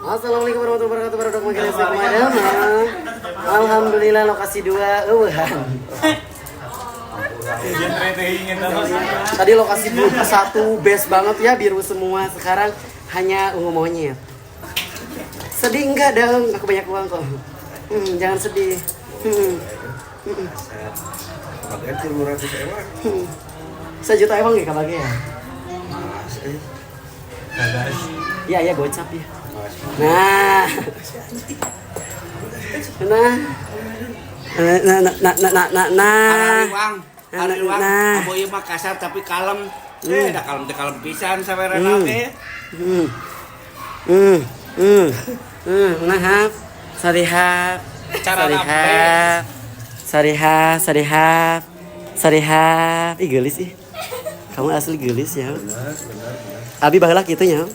Assalamualaikum warahmatullahi wabarakatuh. Baru makin. Alhamdulillah, lokasi dua eueuhan. Tadi lokasi satu best banget ya, biru semua. Sekarang hanya ungu monyet. Sedih enggak dong? Aku banyak uang kok. Jangan sedih. Bagian 300 ewang. Sejuta emang gak kebagian? Mas, eh. Iya ya, gocap ya. Mas. Nah. Nah. Nah, nah, nah, nah, nah, nah, nah. Hariwang, hariwang. Nah. Abo ieu mah kasar tapi kalem. Eh, da kalem teh kalem pisan sawerena teh. Nah, hap. Sorry hap. Cara Sorry nape? Hap. Sorry hap, sorry hap. Sorry hap. Ih, geulis ih. Kamu asli geulis ya. Benar, benar, benar. Abi baheula kitu nya.